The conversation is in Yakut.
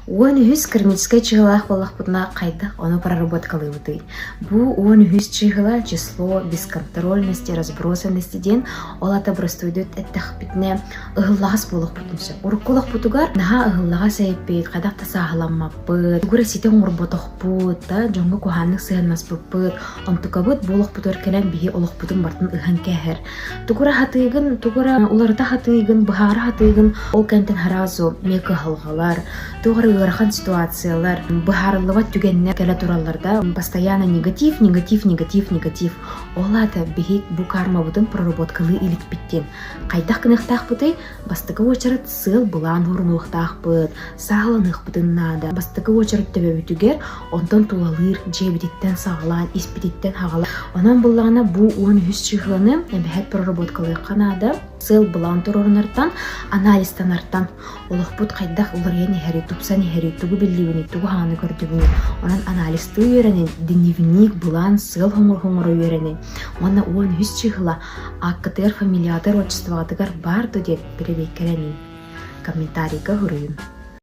13 кармическай чыһылаах буоллахпытына хайдах ону проработкалыыбытый? Бу 13 чыһыла число бесконтрольности, разбросанности диэн ол ата боростуойдук эттэхпитинэ ыһыллаҕас буолуохпутун сөп. Урукку олохпутугар наһаа ыһыллаҕас эйиппит, хайдах да сааһыламмаппыт, тугу эрэ ситэ оҥорботохпут, да дьоҥҥо куһааннык сыһыаннаспыппыт, онтукабыт бу олохпутугар кэлэн биһи олохпутун барытын ыһан кээһэр. Тугу эрэ хатыыгын, тугу эрэ уларыта хатыыгын, быһаара хатыыгын, ол кэнтэн сразу эмиэ кыһалҕалар, туох эрэ ыарахан ситуациялар, быһаарыллыбат түгэннэр кэлэ тураллар да, постоянно негатив, негатив, негатив, негатив. Ол аата биһи бу кармабытын проработкалыы иликпит диэн. Хайдах гыныахтаахпытый? Бастакы уочарат сыал-былаан уурунуохтаахпыт, сааһыланыахпытын наада. Бастакы уочарат төбөбүтүгэр, онтон тулалыыр дьиэбититтэн саҕалаан, испититтэн хаҕалаан. Онон буллаҕына бу 13 чыһыланы эбэһэт проработкалыахха наада. Сыал-былаан туруорунартан, анализтанартан олохпут хайдах уларыйан иһэрий, тупсан иһэрий, тугу биллибиний, тугу хааны көрдүбүнүй. Онон анализтыы үөрэнин, дневник, былаан, сыал хоҥор-хоҥоро үөрэнин. Уонна 13 чыһыла ааккытыгар, фамилиятыгар, отчествоҕытыгар баар дуо диэн бэрэбиэркэлэнин. Комментарийга суруйун.